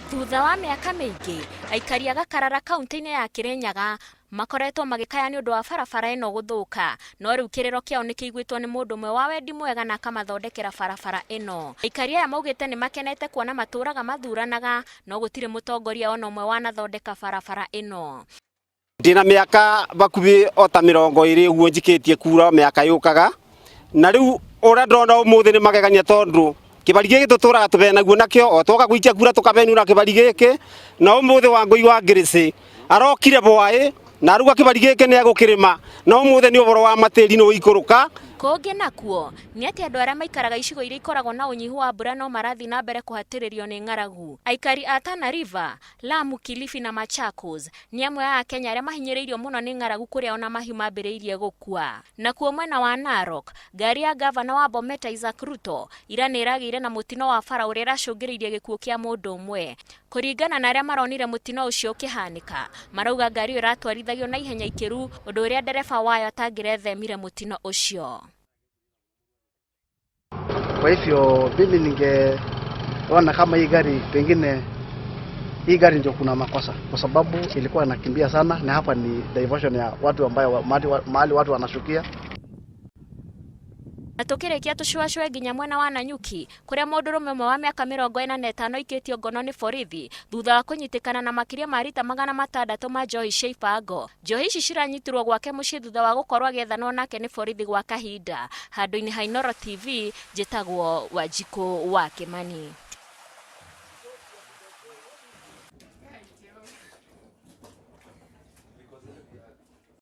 Thutha wa mĩaka mĩingĩ, aikari a Gakarara kaunti-inĩ ya Kirinyaga makoretwo magĩkaya nĩ ũndũ wa barabara ĩno gũthũka, no rĩu kĩrĩro kĩao nĩ kĩiguĩtwo nĩ mũndũ ũmwe wa wendi mwega na akamathondekera barabara ĩno. Aikari aya maugĩte nĩ makenete kuona matũraga mathuranaga no gũtirĩ mũtongoria ona ũmwe wanathondeka barabara ĩno. Ndĩna mĩaka bakuhĩ o ta 20 ũguo njikĩtie kura mĩaka yũkaga, na rĩu ũrĩa ndĩrona ũmũthĩ nĩ magegania tondũ kĩbari gĩkĩ tũtũraga tũbenaguo nakĩo o twoka gũikia kura tũkabenio na kĩbari gĩkĩ, na ũmũthĩ Wangũi wa Ngĩrĩcĩ arokire bwaĩ na aruga kĩbari gĩkĩ nĩ egũkĩrĩma, na ũmũthĩ nĩ ũhoro wa matĩri nĩ ũikũrũka. Kũngĩ nakuo, nĩ atĩ andũ arĩa maikaraga icigo iria ikoragwo na ũnyihu wa mbura no marathiĩ na mbere kũhatĩrĩrio nĩ ng'aragu. Aikari a Tana River, Lamu, Kilifi na Machakos nĩ amwe a Akenya arĩa mahinyĩrĩirio mũno nĩ ng'aragu kũrĩa ona mahiũ mambĩrĩirie gũkua. Nakuo mwena wa Narok, ngari ya ngavana wa Bomet Isaac Ruto ira nĩ ĩragĩire na mũtino wa bara ũrĩa ĩracũngĩrĩirie gĩkuũ kĩa mũndũ ũmwe. Kũringana na arĩa maronire mũtino ũcio ũkĩhanĩka, marauga ngari ĩyo ĩratwarithagio na ihenya ikĩru ũndũ ũrĩa ndereba wayo atangĩrethemire mũtino ũcio. Kwa hivyo mimi ningeona kama hii gari pengine hii gari ndio kuna makosa, kwa sababu ilikuwa inakimbia sana, na hapa ni diversion ya watu ambayo mahali watu wanashukia. Na tũkĩrĩkia tũcuacue nginya mwena wa Nanyuki kũrĩa mũndũrũme ũmwe wa mĩaka 45 aikĩtio ngono nĩ borithi thutha wa kũnyitĩkana na makĩria ma rita 600 ma njohi cia ibango. Njohi ici ciranyitirwo gwake mũciĩ thutha wa gũkorwo agĩethanwo nake nĩ borithi gwa kahinda. Handũ-inĩ ha Inooro TV, njĩtagwo Wanjikũ wa Kĩmani.